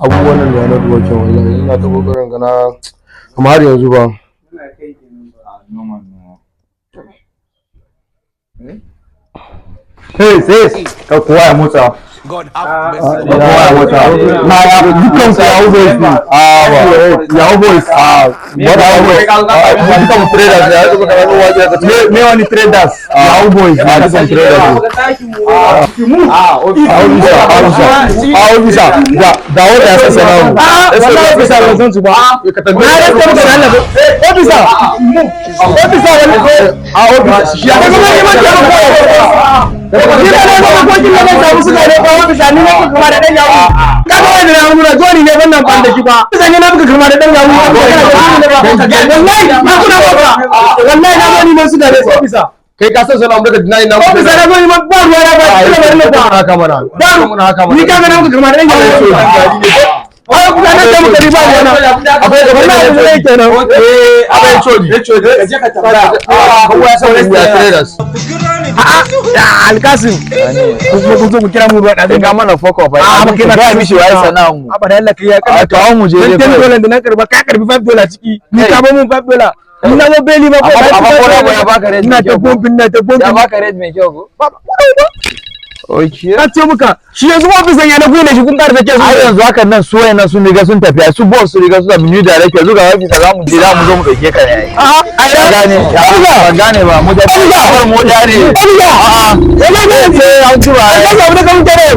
Abubuwan nan da not working, wallahi ina ta kokarin gana, amma har yanzu ba. Muna kai kenan ba. A normal normal. Hey, sis, ka kowa ya motsa. God have mercy. Ka kowa ya motsa. Na ya dukkan su Yahoo boys ne. Ah, ba. Yahoo boys. Ah, What Yahoo boys? Ah, dukkan traders ne, ya duka kana waje ka. Me wani traders? Yahoo boys. Ah, dukkan traders ne. Ga ɗakin mu. Ah, A officer, a officer, a officer, da wanda ya san sana'a mu. Ah, wallahi officer, ban san su ba. Ka tambaye. Na rasa maka da Allah. Officer. Officer, wani. A officer, shi Ya ya kuma yi maka ko. Ni na na ko kin na samu suka ne ko officer, ni na kuka kama da dan yawo. Ka ga wani na mura joni ne, ban nan ban da shi ba. Officer, ni na kuka kama da dan yawo. Wallahi na kuna ba. Wallahi na zo ni man suka ne, officer. Kai ka san sana'a mu daga deny na. Officer, na zo ni man ba ruwa na ba. Ina bari na ba. Haka mana. Ba muna haka mana. Ni ka ga na kuka kama da dan yawo. Wai kuka na ce muka riba ruwa na. Akwai da Wallahi yanzu ne kenan. Eh, akwai HOD. HOD, ka je ka tambaya. Kowa ya san we are traders. A'a, Alkasim. Kuma kun zo ku kira mu ruwa ɗazu. Ga mana fuck up ai. A'a, ba kai na Ga mishi wai sana'an mu. Abada Allah, kai ya A kawo mu je Dan dai 10 kawai. dollar da na karba, ka karbi 5 dollar ciki. Ni ka ba mun 5 dollar. Ni na zo beli ma ko. Amma ko da ya baka rate Ina mai ta kyau ko? bombin, na ta bombin. Ya baka rate mai kyau ko? Ba ba. Okay. Ka ce muka shi yanzu ofisan ya na gune shi kun ƙara sake su. Ai yanzu hakan nan su wayannan sun riga sun tafi, ai su boss sun riga sun tafi, new director yanzu ga officer, za mu je, za mu zo mu dauke ka ne ai. A'a, ai Ka gane? Ba gane ba, mu tafi. Officer! Mu dare. Officer! A'a. Wallahi ne Sai an ci ba. An kasa abu da kan tare.